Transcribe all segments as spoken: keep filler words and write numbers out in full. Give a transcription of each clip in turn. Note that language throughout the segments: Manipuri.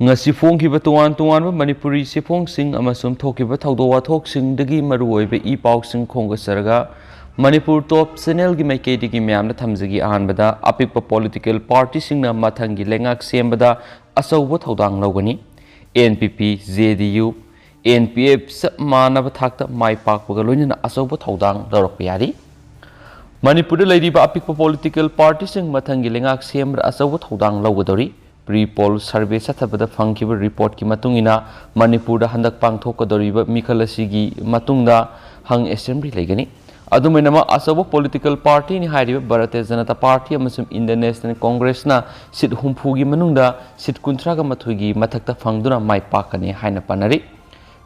ꯉꯁꯤ ꯐꯣꯡꯈꯤꯕ ꯇꯣꯉꯥꯟ ꯇꯣꯉꯥꯟꯕ ꯃꯅꯤꯄꯨꯔꯤ ꯆꯦꯐꯣꯡꯁꯤꯡ ꯑꯃꯁꯨꯡ ꯊꯣꯛꯈꯤꯕ ꯊꯧꯗꯣꯛ ꯋꯥꯊꯣꯛꯁꯤꯡꯗꯒꯤ ꯃꯔꯨꯑꯣꯏꯕ ꯏ ꯄꯥꯎꯁꯤꯡ ꯈꯣꯝꯒꯠꯆꯔꯒ, ꯃꯅꯤꯄꯨꯔ ꯇꯣꯞ ꯆꯦꯅꯦꯜꯒꯤ ꯃꯥꯏꯀꯩꯗꯒꯤ ꯃꯌꯥꯝꯗ ꯊꯝꯖꯒꯦ꯫ ꯑꯍꯥꯟꯕꯗ, ꯑꯄꯤꯛꯄ ꯄꯣꯂꯤꯇꯤꯀꯦꯜ ꯄꯥꯔꯇꯤꯁꯤꯡꯅ ꯃꯊꯪꯒꯤ ꯂꯩꯉꯥꯛ ꯁꯦꯝꯕꯗ ꯑꯆꯧꯕ ꯊꯧꯗꯥꯡ ꯂꯧꯒꯅꯤ꯫ ꯑꯦꯟ ꯄꯤ ꯄꯤ, ꯖꯦ ꯗꯤ ꯌꯨ, ꯑꯦꯟ ꯄꯤ ꯑꯦꯐ ꯆꯞ ꯃꯥꯟꯅꯕ ꯊꯥꯛꯇ ꯃꯥꯏ ꯄꯥꯛꯄꯒ ꯂꯣꯏꯅꯅ ꯑꯆꯧꯕ ꯊꯧꯗꯥꯡ ꯂꯧꯔꯛꯄ ꯌꯥꯔꯤ꯫ ꯃꯅꯤꯄꯨꯔꯗ ꯂꯩꯔꯤꯕ ꯑꯄꯤꯛꯄ ꯄꯣꯂꯤꯇꯤꯀꯦꯜ ꯄꯥꯔꯇꯤꯁꯤꯡ ꯃꯊꯪꯒꯤ ꯂꯩꯉꯥꯛ ꯁꯦꯝꯕꯗ ꯑꯆꯧꯕ ꯊꯧꯗꯥꯡ ꯂꯧꯒꯗꯧꯔꯤ꯫ ꯄ꯭ꯔꯤ ꯄꯣꯜ ꯁꯔꯚꯦ ꯆꯠꯊꯕꯗ ꯐꯪꯈꯤꯕ ꯔꯤꯄꯣꯔꯠꯀꯤ ꯃꯇꯨꯡ ꯏꯟꯅ, ꯃꯅꯤꯄꯨꯔꯗ ꯍꯟꯗꯛ ꯄꯥꯡꯊꯣꯛꯀꯗꯧꯔꯤꯕ ꯃꯤꯈꯜ ꯑꯁꯤꯒꯤ ꯃꯇꯨꯡꯗ ꯍꯪ ꯑꯦꯁꯦꯝꯕ꯭ꯂꯤ ꯂꯩꯒꯅꯤ꯫ ꯑꯗꯨꯃꯥꯏꯅꯃꯛ, ꯑꯆꯧꯕ ꯄꯣꯂꯤꯇꯤꯀꯦꯜ ꯄꯥꯔꯇꯤꯅꯤ ꯍꯥꯏꯔꯤꯕ ꯚꯥꯔꯇꯤꯌ ꯖꯅꯇꯥ ꯄꯥꯔꯇꯤ ꯑꯃꯁꯨꯡ ꯏꯟꯗꯤꯌꯟ ꯅꯦꯁꯅꯦꯜ ꯀꯣꯡꯒ꯭ꯔꯦꯁꯅ ꯁꯤꯠ ꯍꯨꯝꯐꯨꯒꯤ ꯃꯅꯨꯡꯗ ꯁꯤꯠ ꯀꯨꯟꯊ꯭ꯔꯥꯒ ꯃꯥꯊꯣꯏꯒꯤ ꯃꯊꯛꯇ ꯐꯪꯗꯨꯅ ꯃꯥꯏ ꯄꯥꯛꯀꯅꯤ ꯍꯥꯏꯅ ꯄꯥꯅꯔꯤ꯫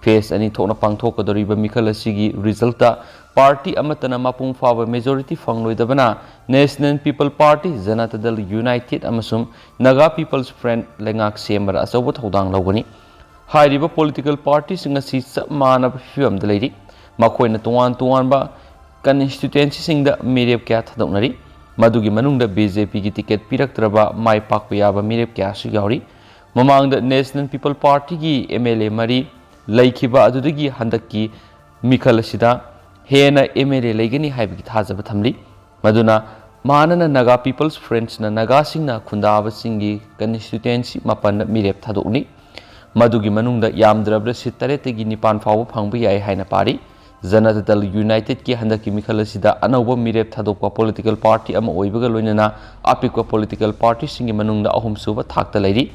ꯐꯦꯁ ꯑꯅꯤ ꯊꯣꯛꯅ ꯄꯥꯡꯊꯣꯛꯀꯗꯧꯔꯤꯕ ꯃꯤꯈꯜ ꯑꯁꯤꯒꯤ ꯔꯤꯖꯜꯇ ꯄꯥꯔꯇꯤ ꯑꯃꯠꯇꯅ ꯃꯄꯨꯡ ꯐꯥꯕ majority ꯐꯪꯂꯣꯏꯗꯕꯅ, national people party, Janata ꯗꯜ ꯌꯨꯅꯥꯏꯇꯦꯗ ꯑꯃꯁꯨꯡ ꯅꯥꯒꯥ ꯄꯤꯄꯜꯁ ꯐ꯭ꯔꯟꯠ ꯂꯩꯉꯥꯛ ꯁꯦꯝꯕꯗ ꯑꯆꯧꯕ ꯊꯧꯗꯥꯡ ꯂꯧꯒꯅꯤ꯫ ꯍꯥꯏꯔꯤꯕ ꯄꯣꯂꯤꯇꯤꯀꯦꯜ ꯄꯥꯔꯇꯤꯁꯤꯡ ꯑꯁꯤ ꯆꯞ ꯃꯥꯟꯅꯕ ꯐꯤꯕꯝꯗ ꯂꯩꯔꯤ꯫ ꯃꯈꯣꯏꯅ ꯇꯣꯉꯥꯟ ꯇꯣꯉꯥꯟꯕ ꯀꯟꯁꯇꯤꯇ꯭ꯋꯦꯟꯁꯤꯁꯤꯡꯗ ꯃꯤꯔꯦꯞ ꯀꯌꯥ ꯊꯥꯗꯣꯛꯅꯔꯤ꯫ ꯃꯗꯨꯒꯤ ꯃꯅꯨꯡꯗ ꯕꯤ ꯖꯦ ꯄꯤꯒꯤ ꯇꯤꯀꯦꯠ ꯄꯤꯔꯛꯇ꯭ꯔꯕ ꯃꯥꯏ ꯄꯥꯛꯄ ꯌꯥꯕ ꯃꯤꯔꯦꯞ ꯀꯌꯥꯁꯨ ꯌꯥꯎꯔꯤ꯫ ꯃꯃꯥꯡꯗ ꯅꯦꯁꯅꯦꯜ ꯄꯤꯄꯜ ꯄꯥꯔꯇꯤꯒꯤ ꯑꯦꯝ ꯑꯦꯜ ꯑꯦ ꯃꯔꯤ ꯂꯩꯈꯤꯕ ꯑꯗꯨꯗꯒꯤ ꯍꯟꯗꯛꯀꯤ ꯃꯤꯈꯜ ꯑꯁꯤꯗ ꯍꯦꯟꯅ ꯑꯦꯝ ꯑꯦꯜ ꯑꯦ ꯂꯩꯒꯅꯤ ꯍꯥꯏꯕꯒꯤ ꯊꯥꯖꯕ ꯊꯝꯂꯤ꯫ ꯃꯗꯨꯅ ꯃꯥꯟꯅꯅ ꯅꯥꯒꯥ ꯄꯤꯄꯜꯁ ꯐ꯭ꯔꯟꯠꯅ ꯅꯥꯒꯥꯁꯤꯡꯅ ꯈꯨꯟꯗꯥꯕꯁꯤꯡꯒꯤ ꯀꯟꯁꯇꯤꯇ꯭ꯋꯦꯟꯁꯤ ꯃꯥꯄꯟꯗ ꯃꯤꯔꯦꯞ ꯊꯥꯗꯣꯛꯅꯤ꯫ ꯃꯗꯨꯒꯤ ꯃꯅꯨꯡꯗ ꯌꯥꯝꯗ꯭ꯔꯕꯗ ꯁꯤꯠ ꯇꯔꯦꯠꯇꯒꯤ ꯅꯤꯄꯥꯟ ꯐꯥꯎꯕ ꯐꯪꯕ ꯌꯥꯏ ꯍꯥꯏꯅ ꯄꯥꯔꯤ꯫ ꯖꯅꯇꯥ ꯗꯜ ꯌꯨꯅꯥꯏꯇꯦꯗꯀꯤ ꯍꯟꯗꯛꯀꯤ ꯃꯤꯈꯜ ꯑꯁꯤꯗ ꯑꯅꯧꯕ ꯃꯤꯔꯦꯞ ꯊꯥꯗꯣꯛꯄ ꯄꯣꯂꯤꯇꯤꯀꯦꯜ ꯄꯥꯔꯇꯤ ꯑꯃ ꯑꯣꯏꯕꯒ ꯂꯣꯏꯅꯅ ꯑꯄꯤꯛꯄ ꯄꯣꯂꯤꯇꯤꯀꯦꯜ ꯄꯥꯔꯇꯤꯁꯤꯡꯒꯤ ꯃꯅꯨꯡꯗ ꯑꯍꯨꯝꯁꯨꯕ ꯊꯥꯛꯇ ꯂꯩꯔꯤ꯫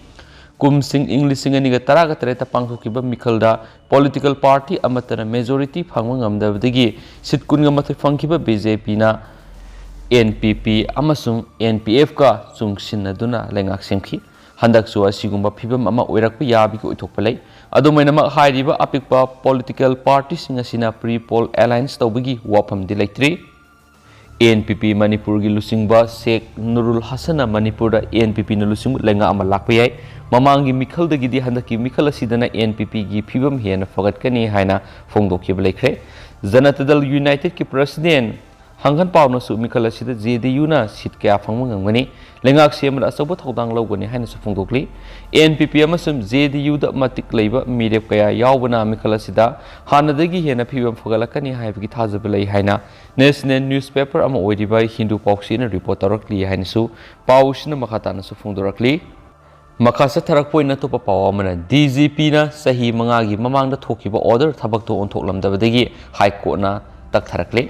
ꯀꯨꯝꯁꯤꯡ ꯏꯪ ꯂꯤꯁꯤꯡ ꯑꯅꯤꯒ ꯇꯔꯥꯒ ꯇꯔꯦꯠꯇ ꯄꯥꯡꯊꯣꯛꯈꯤꯕ ꯃꯤꯈꯜꯗ ꯄꯣꯂꯤꯇꯤꯀꯦꯜ ꯄꯥꯔꯇꯤ ꯑꯃꯠꯇꯅ ꯃꯦꯖꯣꯔꯤꯇꯤ ꯐꯪꯕ ꯉꯝꯗꯕꯗꯒꯤ ꯁꯤꯠ ꯀꯨꯟꯒ ꯃꯥꯊꯣꯏ ꯐꯪꯈꯤꯕ ꯕꯤ ꯖꯦ ꯄꯤꯅ ꯑꯦꯟ ꯄꯤ ꯄꯤ ꯑꯃꯁꯨꯡ ꯑꯦꯟ ꯄꯤ ꯑꯦꯐꯀ ꯆꯨꯡꯁꯤꯟꯅꯗꯨꯅ ꯂꯩꯉꯥꯛ ꯁꯦꯝꯈꯤ꯫ ꯍꯟꯗꯛꯁꯨ ꯑꯁꯤꯒꯨꯝꯕ ꯐꯤꯕꯝ ꯑꯃ ꯑꯣꯏꯔꯛꯄ ꯌꯥꯕꯒꯤ ꯑꯣꯏꯊꯣꯛꯄ ꯂꯩ꯫ ꯑꯗꯨꯃꯥꯏꯅꯃꯛ, ꯍꯥꯏꯔꯤꯕ ꯑꯄꯤꯛꯄ ꯄꯣꯂꯤꯇꯤꯀꯦꯜ ꯄꯥꯔꯇꯤꯁꯤꯡ ꯑꯁꯤꯅ ꯄ꯭ꯔꯤ ꯄꯣꯜ ꯑꯦꯂꯥꯏꯟꯁ ꯇꯧꯕꯒꯤ ꯋꯥꯐꯝꯗꯤ ꯂꯩꯇ꯭ꯔꯤ꯫ ꯑꯦꯟ ꯄꯤ ꯄꯤ ꯃꯅꯤꯄꯨꯔꯒꯤ ꯂꯨꯆꯤꯡꯕ ꯁꯦꯈ ꯅꯨꯔꯨꯜ ꯍꯁꯟꯅ ꯃꯅꯤꯄꯨꯔꯗ ꯑꯦꯟ ꯄꯤ ꯄꯤꯅ ꯂꯨꯆꯤꯡꯕ ꯂꯩꯉꯥꯛ ꯑꯃ ꯂꯥꯛꯄ ꯌꯥꯏ꯫ ꯃꯃꯥꯡꯒꯤ ꯃꯤꯈꯜꯗꯒꯤꯗꯤ ꯍꯟꯗꯛꯀꯤ ꯃꯤꯈꯜ ꯑꯁꯤꯗꯅ ꯑꯦꯟ ꯄꯤ ꯄꯤꯒꯤ ꯐꯤꯕꯝ ꯍꯦꯟꯅ ꯐꯒꯠꯀꯅꯤ ꯍꯥꯏꯅ ꯐꯣꯡꯗꯣꯛꯈꯤꯕ ꯂꯩꯈ꯭ꯔꯦ꯫ ꯖꯅꯇꯥ ꯗꯜ ꯌꯨꯅꯥꯏꯇꯦꯗꯀꯤ ꯄ꯭ꯔꯁꯤꯗꯦꯟ ꯍꯪꯒꯟ ꯄꯥꯎꯅꯁꯨ ꯃꯤꯈꯜ ꯑꯁꯤꯗ ꯖꯦ ꯗꯤ ꯌꯨꯅ ꯁꯤꯠ ꯀꯌꯥ ꯐꯪꯕ ꯉꯝꯒꯅꯤ, ꯂꯩꯉꯥꯛ ꯁꯦꯝꯕꯗ ꯑꯆꯧꯕ ꯊꯧꯗꯥꯡ ꯂꯧꯒꯅꯤ ꯍꯥꯏꯅꯁꯨ ꯐꯣꯡꯗꯣꯛꯂꯤ꯫ ꯑꯦꯟ ꯄꯤ ꯄꯤ ꯑꯃꯁꯨꯡ ꯖꯦ ꯗꯤ ꯌꯨꯗ ꯃꯇꯤꯛ ꯂꯩꯕ ꯃꯤꯔꯦꯞ ꯀꯌꯥ ꯌꯥꯎꯕꯅ ꯃꯤꯈꯜ ꯑꯁꯤꯗ ꯍꯥꯟꯅꯗꯒꯤ ꯍꯦꯟꯅ ꯐꯤꯕꯝ ꯐꯒꯠꯂꯛꯀꯅꯤ ꯍꯥꯏꯕꯒꯤ ꯊꯥꯖꯕ ꯂꯩ ꯍꯥꯏꯅ ꯅꯦꯁꯅꯦꯜ ꯅ꯭ꯌꯨꯁꯄꯦꯄꯔ ꯑꯃ ꯑꯣꯏꯔꯤꯕ ꯍꯤꯟꯗꯨ ꯄꯥꯎꯆꯦꯅ ꯔꯤꯄꯣꯔꯠ ꯇꯧꯔꯛꯂꯤ ꯍꯥꯏꯅꯁꯨ ꯄꯥꯎꯁꯤꯅ ꯃꯈꯥ ꯇꯥꯅꯁꯨ ꯐꯣꯡꯗꯣꯔꯛꯂꯤ꯫ ꯃꯈꯥ ꯆꯠꯊꯔꯛꯄ ꯑꯣꯏꯅ ꯑꯇꯣꯞꯄ ꯄꯥꯎ ꯑꯃꯅ, ꯗꯤ ꯖꯤ ꯄꯤꯅ ꯆꯍꯤ ꯃꯉꯥꯒꯤ ꯃꯃꯥꯡꯗ ꯊꯣꯛꯈꯤꯕ ꯑꯣꯔꯗꯔ ꯊꯕꯛꯇ ꯑꯣꯟꯊꯣꯛꯂꯝꯗꯕꯗꯒꯤ ꯍꯥꯏ ꯀꯣꯔꯠꯅ ꯇꯛꯊꯔꯛꯂꯦ꯫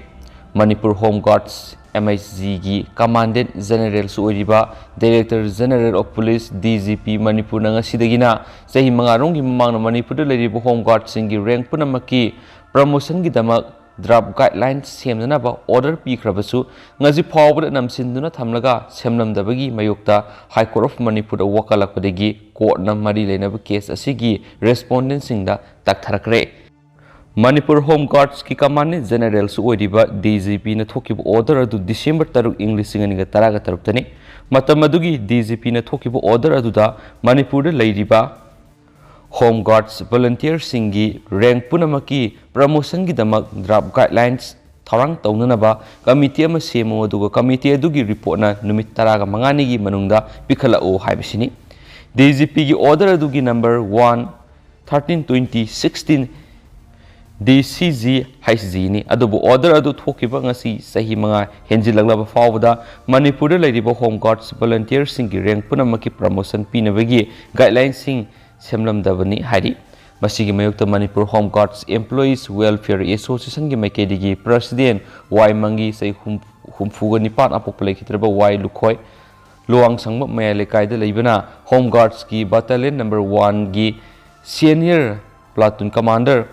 ꯃꯅꯤꯄꯨꯔ ꯍꯣꯝ ꯒꯥꯔꯗꯁ, ꯑꯦꯝ ꯑꯩꯆ ꯖꯤꯒꯤ ꯀꯃꯥꯟꯗꯦꯟꯠ ꯖꯦꯅꯔꯦꯜꯁꯨ ꯑꯣꯏꯔꯤꯕ director general of police, D G P, ꯃꯅꯤꯄꯨꯔꯅ ꯉꯁꯤꯗꯒꯤꯅ ꯆꯍꯤ ꯃꯉꯥꯔꯣꯝꯒꯤ ꯃꯃꯥꯡꯗ ꯃꯅꯤꯄꯨꯔꯗ ꯂꯩꯔꯤꯕ ꯍꯣꯝ ꯒꯥꯔꯗꯁꯤꯡꯒꯤ ꯔꯦꯡꯛ ꯄꯨꯝꯅꯃꯛꯀꯤ ꯄ꯭ꯔꯃꯣꯁꯟꯒꯤꯗꯃꯛ ꯗ꯭ꯔꯥꯐ ꯒꯥꯏꯗꯂꯥꯏꯟ ꯁꯦꯝꯅꯅꯕ ꯑꯣꯔꯗꯔ ꯄꯤꯈ꯭ꯔꯕꯁꯨ, ꯉꯁꯤ ꯐꯥꯎꯕꯗ ꯅꯝꯁꯤꯟꯗꯨꯅ ꯊꯝꯂꯒ ꯁꯦꯝꯂꯝꯗꯕꯒꯤ ꯃꯥꯌꯣꯛꯇ ꯍꯥꯏ ꯀꯣꯔꯠ ꯑꯣꯐ ꯃꯅꯤꯄꯨꯔꯗ ꯋꯥꯀꯠꯂꯛꯄꯗꯒꯤ ꯀꯣꯔꯠꯅ ꯃꯔꯤ ꯂꯩꯅꯕ ꯀꯦꯁ ꯑꯁꯤꯒꯤ ꯔꯦꯁꯄꯣꯟꯗꯦꯟꯁꯤꯡꯗ ꯇꯛꯊꯔꯛꯈ꯭ꯔꯦ꯫ ꯃꯅꯤꯄꯨꯔ ꯍꯣꯝ ꯒꯥꯔꯗꯁꯀꯤ ꯀꯃꯥꯟꯗꯦꯟꯠ ꯖꯦꯅꯔꯦꯜꯁꯨ ꯑꯣꯏꯔꯤꯕ ꯗꯤ ꯖꯤ ꯄꯤꯅ ꯊꯣꯛꯈꯤꯕ ꯑꯣꯔꯗꯔ ꯑꯗꯨ ꯗꯤꯁꯦꯝꯕꯔ ꯇꯔꯨꯛ, ꯏꯪ ꯂꯤꯁꯤꯡ ꯑꯅꯤꯒ ꯇꯔꯥꯒ ꯇꯔꯨꯛꯇꯅꯤ꯫ ꯃꯇꯝ ꯑꯗꯨꯒꯤ ꯗꯤ ꯖꯤ ꯄꯤꯅ ꯊꯣꯛꯈꯤꯕ ꯑꯣꯔꯗꯔ ꯑꯗꯨꯗ ꯃꯅꯤꯄꯨꯔꯗ ꯂꯩꯔꯤꯕ ꯍꯣꯝ ꯒꯥꯔꯗꯁ ꯚꯣꯂꯨꯟꯇꯤꯌꯔꯁꯤꯡꯒꯤ ꯔꯦꯡꯛ ꯄꯨꯝꯅꯃꯛꯀꯤ ꯄ꯭ꯔꯃꯣꯁꯟꯒꯤꯗꯃꯛ ꯗ꯭ꯔꯥꯐ ꯒꯥꯏꯗꯂꯥꯏꯟꯁ ꯊꯧꯔꯥꯡ ꯇꯧꯅꯅꯕ ꯀꯃꯤꯇꯤ ꯑꯃ ꯁꯦꯝꯃꯨ, ꯑꯗꯨꯒ ꯀꯃꯤꯇꯤ ꯑꯗꯨꯒꯤ ꯔꯤꯄꯣꯔꯠꯅ ꯅꯨꯃꯤꯠ ꯇꯔꯥꯒ ꯃꯉꯥꯅꯤꯒꯤ ꯃꯅꯨꯡꯗ ꯄꯤꯈꯠꯂꯛꯎ ꯍꯥꯏꯕꯁꯤꯅꯤ꯫ ꯗꯤ ꯖꯤ ꯄꯤꯒꯤ ꯑꯣꯔꯗꯔ ꯑꯗꯨꯒꯤ number one, thirteen twenty sixteen, D C G H ꯖꯤꯅꯤ꯫ ꯑꯗꯨꯕꯨ ꯑꯣꯔꯗꯔ ꯑꯗꯨ ꯊꯣꯛꯈꯤꯕ ꯉꯁꯤ ꯆꯍꯤ ꯃꯉꯥ ꯍꯦꯟꯖꯤꯜꯂꯛꯂꯕ ꯐꯥꯎꯕꯗ ꯃꯅꯤꯄꯨꯔꯗ ꯂꯩꯔꯤꯕ ꯍꯣꯝ ꯒꯥꯔꯗꯁ ꯚꯣꯂꯨꯟꯇꯤꯌꯔꯁꯤꯡꯒꯤ ꯔꯦꯡꯛ ꯄꯨꯝꯅꯃꯛꯀꯤ ꯄ꯭ꯔꯃꯣꯁꯟ ꯄꯤꯅꯕꯒꯤ ꯒꯥꯏꯗꯂꯥꯏꯟꯁꯤꯡ ꯁꯦꯝꯂꯝꯗꯕꯅꯤ ꯍꯥꯏꯔꯤ꯫ ꯃꯁꯤꯒꯤ ꯃꯥꯌꯣꯛꯇ Manipur home guards employees welfare ꯑꯦꯁꯣꯁꯤꯌꯦꯁꯟꯒꯤ ꯃꯥꯏꯀꯩꯗꯒꯤ ꯄ꯭ꯔꯁꯤꯗꯦꯟꯠ ꯋꯥꯏ ꯃꯪꯒꯤ, ꯆꯍꯤ ꯍꯨꯝ-, ꯍꯨꯝꯐꯨꯒ ꯅꯤꯄꯥꯟ ꯑꯄꯣꯛꯄ ꯂꯩꯈꯤꯗ꯭ꯔꯕ ꯋꯥꯏ ꯂꯨꯈꯣꯏ, ꯂꯨꯋꯥꯡꯁꯪꯕꯝ ꯃꯌꯥꯏ ꯂꯩꯀꯥꯏꯗ ꯂꯩꯕꯅ ꯍꯣꯝ ꯒꯥꯔꯗꯁꯀꯤ ꯕꯠꯇꯥꯂꯤꯌꯟ ꯅꯝꯕꯔ ꯋꯥꯟꯒꯤ ꯁꯦꯅꯤꯌꯔ ꯄ꯭ꯂꯥꯇꯨꯟ ꯀꯃꯥꯟꯗꯔ,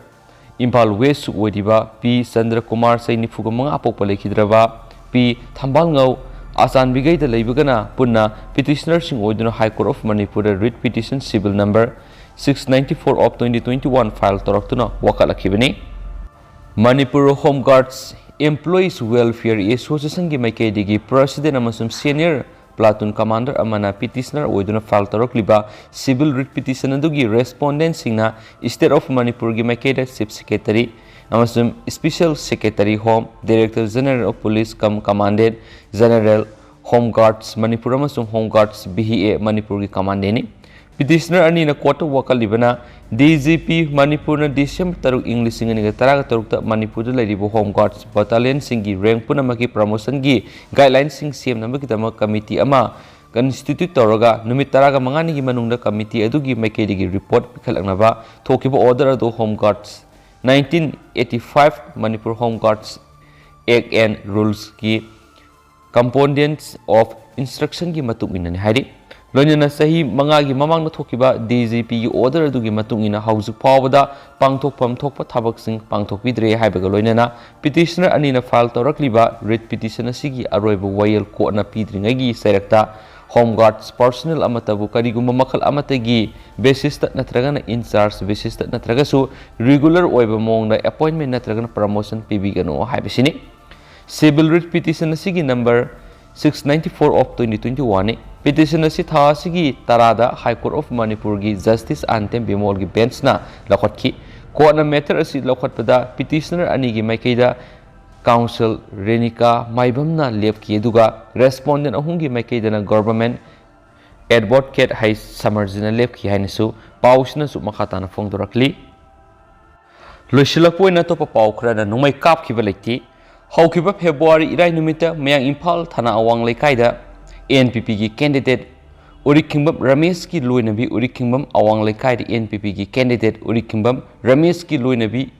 ꯏꯝꯐꯥꯜ ꯋꯦꯁꯁꯨ ꯑꯣꯏꯔꯤꯕ ꯄꯤ ꯆꯟꯗ꯭ꯔꯀꯨꯃꯥꯔ, ꯆꯍꯤ ꯅꯤꯐꯨꯒ ꯃꯉꯥ ꯑꯄꯣꯛꯄ ꯂꯩꯈꯤꯗ꯭ꯔꯕ ꯄꯤ ꯊꯝꯕꯥꯜꯉꯧ, ꯑꯆꯥꯟꯕꯤꯒꯩꯗ ꯂꯩꯕꯒꯅ ꯄꯨꯟꯅ ꯄꯤꯇꯤꯁꯅꯔꯁꯤꯡ ꯑꯣꯏꯗꯨꯅ ꯍꯥꯏ ꯀꯣꯔꯠ ꯑꯣꯐ ꯃꯅꯤꯄꯨꯔꯗ writ petition civil number six ninety four of twenty twenty one file ꯇꯧꯔꯛꯇꯨꯅ ꯋꯥꯀꯠꯂꯛꯈꯤꯕꯅꯤ꯫ Manipur home guards employees welfare ꯑꯦꯁꯣꯁꯤꯌꯦꯁꯟꯒꯤ ꯃꯥꯏꯀꯩꯗꯒꯤ ꯄ꯭ꯔꯁꯤꯗꯦꯟꯠ ꯑꯃꯁꯨꯡ ꯁꯦꯅꯤꯌꯔ ꯄ꯭ꯂꯥꯇꯨꯟ ꯀꯃꯥꯟꯗꯔ ꯑꯃꯅ ꯄꯤꯇꯤꯁꯅꯔ ꯑꯣꯏꯗꯨꯅ ꯐꯥꯏꯜ ꯇꯧꯔꯛꯂꯤꯕ ꯁꯤꯚꯤꯜ ꯔꯤꯠ ꯄꯤꯇꯤꯁꯟ ꯑꯗꯨꯒꯤ ꯔꯦꯁꯄꯣꯟꯗꯦꯟꯠꯁꯤꯡꯅ ꯁ꯭ꯇꯦꯠ ꯑꯣꯐ ꯃꯅꯤꯄꯨꯔꯒꯤ ꯃꯥꯏꯀꯩꯗ ꯆꯤꯐ ꯁꯦꯀ꯭ꯔꯦꯇꯔꯤ ꯑꯃꯁꯨꯡ Special Secretary Home, Director General of Police cum Commandant General Home Guards Manipur ꯑꯃꯁꯨꯡ Home Guards B H A ꯃꯅꯤꯄꯨꯔꯒꯤ ꯀꯃꯥꯟꯗꯦꯟꯅꯤ꯫ ꯄꯤꯇꯤꯁꯅꯔ ꯑꯅꯤꯅ ꯀꯣꯔꯠꯇ ꯋꯥꯀꯠꯂꯤꯕꯅ, ꯗꯤ ꯖꯤ ꯄꯤ ꯃꯅꯤꯄꯨꯔꯅ ꯗꯤꯁꯦꯝꯕꯔ ꯇꯔꯨꯛ, ꯏꯪ ꯂꯤꯁꯤꯡ ꯑꯅꯤꯒ ꯇꯔꯥꯒ ꯇꯔꯨꯛꯇ ꯃꯅꯤꯄꯨꯔꯗ ꯂꯩꯔꯤꯕ ꯍꯣꯝ ꯒꯥꯔꯗꯁ ꯕꯇꯥꯂꯤꯌꯟꯁꯤꯡꯒꯤ ꯔꯦꯡꯛ ꯄꯨꯝꯅꯃꯛꯀꯤ ꯄ꯭ꯔꯃꯣꯁꯟꯒꯤ ꯒꯥꯏꯗꯂꯥꯏꯟꯁꯤꯡ ꯁꯦꯝꯅꯕꯒꯤꯗꯃꯛ ꯀꯃꯤꯇꯤ ꯑꯃ ꯀꯟꯁꯇꯤꯇ꯭ꯌꯨꯠ ꯇꯧꯔꯒ ꯅꯨꯃꯤꯠ ꯇꯔꯥꯒ ꯃꯉꯥꯅꯤꯒꯤ ꯃꯅꯨꯡꯗ ꯀꯃꯤꯇꯤ ꯑꯗꯨꯒꯤ ꯃꯥꯏꯀꯩꯗꯒꯤ ꯔꯤꯄꯣꯔꯠ ꯄꯤꯈꯠꯂꯛꯅꯕ ꯊꯣꯛꯈꯤꯕ ꯑꯣꯔꯗꯔ ꯑꯗꯨ home guards nineteen eighty five Manipur Home Guards Act and Rulesꯀꯤ Components of Instructionꯒꯤ ꯃꯇꯨꯡ ꯏꯟꯅꯅꯤ ꯍꯥꯏꯔꯤ꯫ ꯂꯣꯏꯅꯅ ꯆꯍꯤ ꯃꯉꯥꯒꯤ ꯃꯃꯥꯡꯗ ꯊꯣꯛꯈꯤꯕ ꯗꯤ ꯖꯤ ꯄꯤꯒꯤ ꯑꯣꯔꯗꯔ ꯑꯗꯨꯒꯤ ꯃꯇꯨꯡ ꯏꯟꯅ ꯍꯧꯖꯤꯛ ꯐꯥꯎꯕꯗ ꯄꯥꯡꯊꯣꯛꯐꯝ ꯊꯣꯛꯄ ꯊꯕꯛꯁꯤꯡ ꯄꯥꯡꯊꯣꯛꯄꯤꯗ꯭ꯔꯦ ꯍꯥꯏꯕꯒ ꯂꯣꯏꯅꯅ ꯄꯤꯇꯤꯁꯅꯔ ꯑꯅꯤꯅ ꯐꯥꯏꯜ ꯇꯧꯔꯛꯂꯤꯕ ꯔꯤꯠ ꯄꯤꯇꯤꯁꯟ ꯑꯁꯤꯒꯤ ꯑꯔꯣꯏꯕ ꯋꯥꯌꯦꯜ ꯀꯣꯔꯠꯅ ꯄꯤꯗ꯭ꯔꯤꯉꯩꯒꯤ ꯆꯩꯔꯛꯇ ꯍꯣꯝ ꯒꯥꯔꯗꯁ ꯄꯔꯁꯣꯅꯦꯜ ꯑꯃꯠꯇꯕꯨ ꯀꯔꯤꯒꯨꯝꯕ ꯃꯈꯜ ꯑꯃꯠꯇꯒꯤ ꯕꯦꯁꯤꯁꯇ ꯅꯠꯇ꯭ꯔꯒꯅ ꯏꯟꯆꯥꯔꯖ ꯕꯦꯁꯤꯁꯇ ꯅꯠꯇ꯭ꯔꯒꯁꯨ ꯔꯤꯒꯨꯂꯔ ꯑꯣꯏꯕ ꯃꯑꯣꯡꯗ ꯑꯦꯄꯣꯏꯟꯃꯦꯟ ꯅꯠꯇ꯭ꯔꯒꯅ ꯄ꯭ꯔꯃꯣꯁꯟ ꯄꯤꯕꯤꯒꯅꯨ ꯍꯥꯏꯕꯁꯤꯅꯤ꯫ ꯁꯤꯚꯤꯜ ꯔꯤꯠ ꯄꯤꯇꯤꯁꯟ ꯑꯁꯤꯒꯤ number six ninety four of twenty twenty-oneꯅꯤ꯫ ꯄꯤꯇꯤꯁꯟ ꯑꯁꯤ ꯊꯥ ꯑꯁꯤꯒꯤ ꯇꯔꯥꯗ ꯍꯥꯏ ꯀꯣꯔꯠ ꯑꯣꯐ ꯃꯅꯤꯄꯨꯔꯒꯤ ꯖꯁꯇꯤꯁ ꯑꯥꯟꯇꯦꯝ ꯕꯤꯃꯣꯜꯒꯤ ꯕꯦꯟꯁꯅ ꯂꯧꯈꯠꯈꯤ꯫ ꯀꯣꯔꯠꯅ ꯃꯦꯇꯔ ꯑꯁꯤ ꯂꯧꯈꯠꯄꯗ ꯄꯤꯇꯤꯁꯅꯔ ꯑꯅꯤꯒꯤ ꯃꯥꯏꯀꯩꯗ ꯀꯥꯎꯟꯁꯤꯜ ꯔꯦꯅꯤꯀꯥ ꯃꯥꯏꯕꯝꯅ ꯂꯦꯞꯈꯤ, ꯑꯗꯨꯒ ꯔꯦꯁꯄꯣꯟꯗꯦꯟ ꯑꯍꯨꯝꯒꯤ ꯃꯥꯏꯀꯩꯗꯅ ꯒꯣꯚꯔꯟꯃꯦꯟꯠ ꯑꯦꯗꯚꯣꯀꯦꯠ ꯍꯩꯁ ꯁꯃꯔꯖꯤꯅ ꯂꯦꯞꯈꯤ ꯍꯥꯏꯅꯁꯨ ꯄꯥꯎꯁꯤꯅꯁꯨ ꯃꯈꯥ ꯇꯥꯅ ꯐꯣꯡꯗꯣꯔꯛꯂꯤ꯫ ꯂꯣꯏꯁꯤꯜꯂꯛꯄ ꯑꯣꯏꯅ ꯑꯇꯣꯞꯄ ꯄꯥꯎ ꯈꯔꯅ ꯅꯣꯡꯃꯩ ꯀꯥꯞꯈꯤꯕ ꯂꯩꯇꯦ꯫ ꯍꯧꯈꯤꯕ ꯐꯦꯕ꯭ꯔꯨꯋꯥꯔꯤ ꯏꯔꯥꯏ ꯅꯨꯃꯤꯠꯇ ꯃꯌꯥꯡ ꯏꯝꯐꯥꯜ ꯊꯅꯥ ꯑꯋꯥꯡ ꯂꯩꯀꯥꯏꯗ ꯑꯦꯟ ꯄꯤ ꯄꯤꯒꯤ ꯀꯦꯟꯗꯤꯗꯦꯠ ꯎꯔꯤꯈꯤꯡꯕꯝ ꯔꯃꯦꯁꯀꯤ ꯂꯣꯏꯅꯕꯤ ꯎꯔꯤꯈꯤꯡꯕꯝ ꯑꯋꯥꯡ ꯂꯩꯀꯥꯏꯗ ꯑꯦꯟ ꯄꯤ ꯄꯤꯒꯤ ꯀꯦꯟꯗꯤꯗꯦꯠ ꯎꯔꯤꯈꯤꯡꯕꯝ ꯔꯃꯦꯁꯀꯤ ꯂꯣꯏꯅꯕꯤ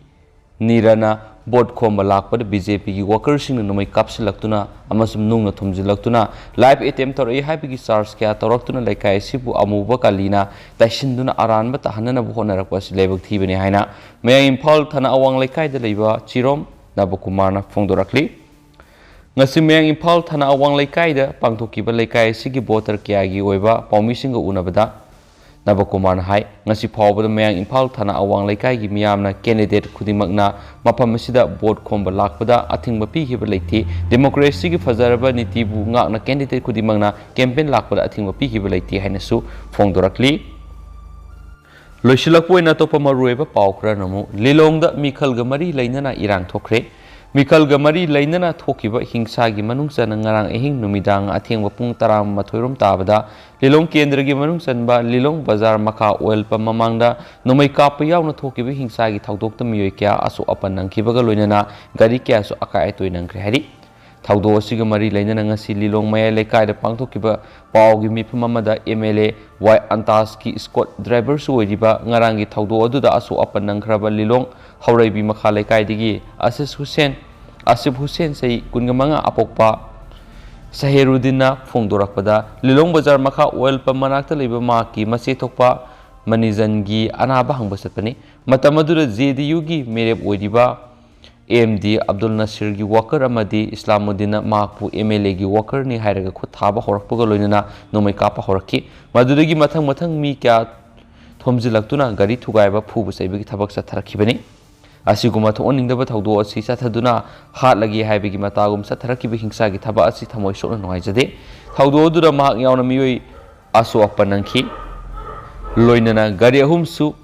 ꯅꯤꯔꯅ ꯚꯣꯠ ꯈꯣꯝꯕ ꯂꯥꯛꯄꯗ ꯕꯤ ꯖꯦ ꯄꯤꯒꯤ ꯋꯥꯀꯔꯁꯤꯡꯅ ꯅꯣꯡꯃꯩ ꯀꯥꯞꯁꯤꯜꯂꯛꯇꯨꯅ ꯑꯃꯁꯨꯡ ꯅꯨꯡꯅ ꯊꯣꯝꯖꯤꯜꯂꯛꯇꯨꯅ ꯂꯥꯏꯐ ꯑꯦꯇꯦꯝ ꯇꯧꯔꯛꯏ ꯍꯥꯏꯕꯒꯤ ꯆꯥꯔꯖ ꯀꯌꯥ ꯇꯧꯔꯛꯇꯨꯅ ꯂꯩꯀꯥꯏ ꯑꯁꯤꯕꯨ ꯑꯃꯨꯕ ꯀꯥꯂꯤꯅ ꯇꯩꯁꯤꯟꯗꯨꯅ ꯑꯔꯥꯟꯕ ꯇꯥꯍꯟꯅꯅꯕ ꯍꯣꯠꯅꯔꯛꯄ ꯑꯁꯤ ꯂꯥꯏꯕꯛ ꯊꯤꯕꯅꯤ ꯍꯥꯏꯅ ꯃꯌꯥꯡ ꯏꯝꯐꯥꯜ ꯊꯅꯥ ꯑꯋꯥꯡ ꯂꯩꯀꯥꯏꯗ ꯂꯩꯕ ꯆꯤꯔꯣꯝ ꯅꯕꯀꯨꯃꯥꯔꯅ ꯐꯣꯡꯗꯣꯔꯛꯂꯤ꯫ ꯉꯁꯤ ꯃꯌꯥꯡ ꯏꯝꯐꯥꯜ ꯊꯅꯥ ꯑꯋꯥꯡ ꯂꯩꯀꯥꯏꯗ ꯄꯥꯡꯊꯣꯛꯈꯤꯕ ꯂꯩꯀꯥꯏ ꯑꯁꯤꯒꯤ ꯚꯣꯇꯔ ꯀꯌꯥꯒꯤ ꯑꯣꯏꯕ ꯄꯥꯎꯃꯤꯁꯤꯡꯒ ꯎꯅꯕꯗ ꯅꯕꯀꯨꯃꯥꯔꯅ ꯍꯥꯏ, ꯉꯁꯤ ꯐꯥꯎꯕꯗ ꯃꯌꯥꯡ ꯏꯝꯐꯥꯜ ꯊꯅꯥ ꯑꯋꯥꯡ ꯂꯩꯀꯥꯏꯒꯤ ꯃꯤꯌꯥꯝꯅ ꯀꯦꯟꯗꯤꯗꯦꯠ ꯈꯨꯗꯤꯡꯃꯛꯅ ꯃꯐꯝ ꯑꯁꯤꯗ ꯚꯣꯠ ꯈꯣꯝꯕ ꯂꯥꯛꯄꯗ ꯑꯊꯤꯡꯕ ꯄꯤꯈꯤꯕ ꯂꯩꯇꯦ꯫ ꯗꯦꯃꯣꯀ꯭ꯔꯦꯁꯤꯒꯤ ꯐꯖꯔꯕ ꯅꯤꯇꯤꯕꯨ ꯉꯥꯛꯅ ꯀꯦꯟꯗꯤꯗꯦꯠ ꯈꯨꯗꯤꯡꯃꯛꯅ ꯀꯦꯝꯄꯦꯟ ꯂꯥꯛꯄꯗ ꯑꯊꯤꯡꯕ ꯄꯤꯈꯤꯕ ꯂꯩꯇꯦ ꯍꯥꯏꯅꯁꯨ ꯐꯣꯡꯗꯣꯔꯛꯂꯤ꯫ ꯂꯣꯏꯁꯤꯜꯂꯛꯄ ꯑꯣꯏꯅ ꯑꯇꯣꯞꯄ ꯃꯔꯨꯑꯣꯏꯕ ꯄꯥꯎ ꯈꯔꯅ ꯑꯃꯨꯛ, ꯂꯤꯂꯣꯡꯗ ꯃꯤꯈꯜꯒ ꯃꯔꯤ ꯂꯩꯅꯅ ꯏꯔꯥꯡ ꯊꯣꯛꯈ꯭ꯔꯦ꯫ ꯃꯤꯈꯜꯒ ꯃꯔꯤ ꯂꯩꯅꯅ ꯊꯣꯛꯈꯤꯕ ꯍꯤꯡꯁꯥꯒꯤ ꯃꯅꯨꯡ ꯆꯟꯅ ꯉꯔꯥꯡ ꯑꯍꯤꯡ ꯅꯨꯃꯤꯗꯥꯡ ꯑꯊꯦꯡꯕ ꯄꯨꯡ ꯇꯔꯥꯃꯥꯊꯣꯏ ꯔꯣꯝ ꯇꯥꯕꯗ ꯂꯤꯂꯣꯡ ꯀꯦꯟꯗ꯭ꯔꯒꯤ ꯃꯅꯨꯡ ꯆꯟꯕ ꯂꯤꯂꯣꯡ ꯕꯖꯥꯔ ꯃꯈꯥ ꯑꯣꯏꯜ ꯄꯝ ꯃꯃꯥꯡꯗ ꯅꯣꯡꯃꯩ ꯀꯥꯞꯄ ꯌꯥꯎꯅ ꯊꯣꯛꯈꯤꯕ ꯍꯤꯡꯁꯥꯒꯤ ꯊꯧꯗꯣꯛꯇ ꯃꯤꯑꯣꯏ ꯀꯌꯥ ꯑꯁꯣꯛ ꯑꯄꯟ ꯅꯪꯈꯤꯕꯒ ꯂꯣꯏꯅꯅ ꯒꯥꯔꯤ ꯀꯌꯥꯁꯨ ꯑꯀꯥꯏ ꯑꯇꯣꯏ ꯅꯪꯈ꯭ꯔꯦ ꯍꯥꯏꯔꯤ꯫ ꯊꯧꯗꯣꯛ ꯑꯁꯤꯒ ꯃꯔꯤ ꯂꯩꯅꯅ ꯉꯁꯤ ꯂꯤꯂꯣꯡ ꯃꯌꯥꯏ ꯂꯩꯀꯥꯏꯗ ꯄꯥꯡꯊꯣꯛꯈꯤꯕ ꯄꯥꯎꯒꯤ ꯃꯤꯐꯝ ꯑꯃꯗ ꯑꯦꯝ ꯑꯦꯜ ꯑꯦ ꯋꯥꯏ ꯑꯟꯇꯥꯁꯀꯤ ꯁ꯭ꯀꯣꯠ ꯗ꯭ꯔꯥꯏꯚꯔꯁꯨ ꯑꯣꯏꯔꯤꯕ ꯉꯔꯥꯡꯒꯤ ꯊꯧꯗꯣꯛ ꯑꯗꯨꯗ ꯑꯁꯣꯛ ꯑꯄꯟ ꯅꯪꯈ꯭ꯔꯕ ꯂꯤꯂꯣꯡ ꯍꯧꯔꯩꯕꯤ ꯃꯈꯥ ꯂꯩꯀꯥꯏꯗꯒꯤ ꯑꯁꯤꯁ ꯍꯨꯁꯦꯟ, ꯑꯁꯤꯐ ꯍꯨꯁꯦꯟ, ꯆꯍꯤ ꯀꯨꯟꯃꯉꯥ, ꯑꯄꯣꯛꯄ ꯁꯍꯦꯔꯨꯗꯤꯟꯅ ꯐꯣꯡꯗꯣꯔꯛꯄꯗ, ꯂꯤꯂꯣꯡ ꯕꯖꯥꯔ ꯃꯈꯥ ꯑꯣꯏꯜ ꯄꯝ ꯃꯅꯥꯛꯇ ꯂꯩꯕ ꯃꯍꯥꯛꯀꯤ ꯃꯆꯦ ꯊꯣꯛꯄ ꯃꯅꯤꯖꯟꯒꯤ ꯑꯅꯥꯕ ꯍꯪꯕ ꯆꯠꯄꯅꯤ꯫ ꯃꯇꯝ ꯑꯗꯨꯗ ꯖꯦ ꯗꯤ ꯌꯨꯒꯤ ꯃꯤꯔꯦꯞ ꯑꯣꯏꯔꯤꯕ ꯑꯦꯝ ꯗꯤ ꯑꯕꯗꯨꯜ ꯅꯁꯤꯔꯒꯤ ꯋꯥꯀꯔ ꯑꯃꯗꯤ ꯏꯁꯂꯥꯃꯨꯗꯤꯟꯅ ꯃꯍꯥꯛꯄꯨ ꯑꯦꯝ ꯑꯦꯜ ꯑꯦꯒꯤ ꯋꯥꯀꯔꯅꯤ ꯍꯥꯏꯔꯒ ꯈꯨꯠ ꯊꯥꯕ ꯍꯧꯔꯛꯄꯒ ꯂꯣꯏꯅꯅ ꯅꯣꯡꯃꯩ ꯀꯥꯞꯄ ꯍꯧꯔꯛꯈꯤ꯫ ꯃꯗꯨꯗꯒꯤ ꯃꯊꯪ ꯃꯊꯪ ꯃꯤ ꯀꯌꯥ ꯊꯣꯝꯖꯤꯜꯂꯛꯇꯨꯅ ꯒꯥꯔꯤ ꯊꯨꯒꯥꯏꯕ, ꯐꯨꯕ ꯆꯩꯕꯒꯤ ꯊꯕꯛ ꯆꯠꯊꯔꯛꯈꯤꯕꯅꯤ꯫ ꯑꯁꯤꯒꯨꯝꯕ ꯊꯣꯛꯍꯟꯅꯤꯡꯗꯕ ꯊꯧꯗꯣꯛ ꯑꯁꯤ ꯆꯠꯊꯗꯨꯅ ꯍꯥꯠꯂꯒꯦ ꯍꯥꯏꯕꯒꯤ ꯃꯇꯥꯒꯨꯝ ꯆꯠꯊꯔꯛꯈꯤꯕ ꯍꯤꯡꯁꯥꯒꯤ ꯊꯕꯛ ꯑꯁꯤ ꯊꯃꯣꯏ ꯁꯣꯛꯅ ꯅꯨꯡꯉꯥꯏꯖꯗꯦ꯫ ꯊꯧꯗꯣꯛ ꯑꯗꯨꯗ ꯃꯍꯥꯛ ꯌꯥꯎꯅ ꯃꯤꯑꯣꯏ ꯑꯁꯣꯛ ꯑꯄꯟ ꯅꯪꯈꯤ꯫ ꯂꯣꯏꯅꯅ ꯒꯥꯔꯤ ꯑꯍꯨꯝꯁꯨ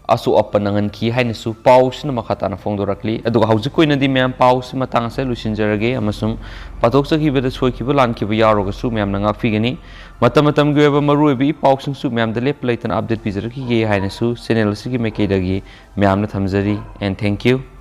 ꯑꯁꯣꯛ ꯑꯄꯟ ꯅꯪꯍꯟꯈꯤ ꯍꯥꯏꯅꯁꯨ ꯄꯥꯎꯁꯤꯅ ꯃꯈꯥ ꯇꯥꯅ ꯐꯣꯡꯗꯣꯔꯛꯂꯤ꯫ ꯑꯗꯨꯒ ꯍꯧꯖꯤꯛꯀꯤ ꯑꯣꯏꯅꯗꯤ ꯃꯌꯥꯝ ꯄꯥꯎꯁꯤ ꯃꯇꯥꯡ ꯑꯁꯤꯗ ꯂꯣꯏꯁꯤꯟꯖꯔꯒꯦ ꯑꯃꯁꯨꯡ ꯄꯥꯊꯣꯛꯆꯈꯤꯕꯗ ꯁꯣꯏꯈꯤꯕ ꯂꯥꯟꯈꯤꯕ ꯌꯥꯎꯔꯒꯁꯨ ꯃꯌꯥꯝꯅ ꯉꯥꯛꯄꯤꯒꯅꯤ꯫ ꯃꯇꯝ ꯃꯇꯝꯒꯤ ꯑꯣꯏꯕ ꯃꯔꯨꯑꯣꯏꯕ ꯏ ꯄꯥꯎꯁꯤꯡꯁꯨ ꯃꯌꯥꯝꯗ ꯂꯦꯞꯄ ꯂꯩꯇꯅ ꯑꯞꯗꯦꯠ ꯄꯤꯖꯔꯛꯈꯤꯒꯦ ꯍꯥꯏꯅꯁꯨ ꯆꯦꯅꯦꯜ ꯑꯁꯤꯒꯤ ꯃꯥꯏꯀꯩꯗꯒꯤ ꯃꯌꯥꯝꯅ ꯊꯝꯖꯔꯤ꯫ And thank you꯫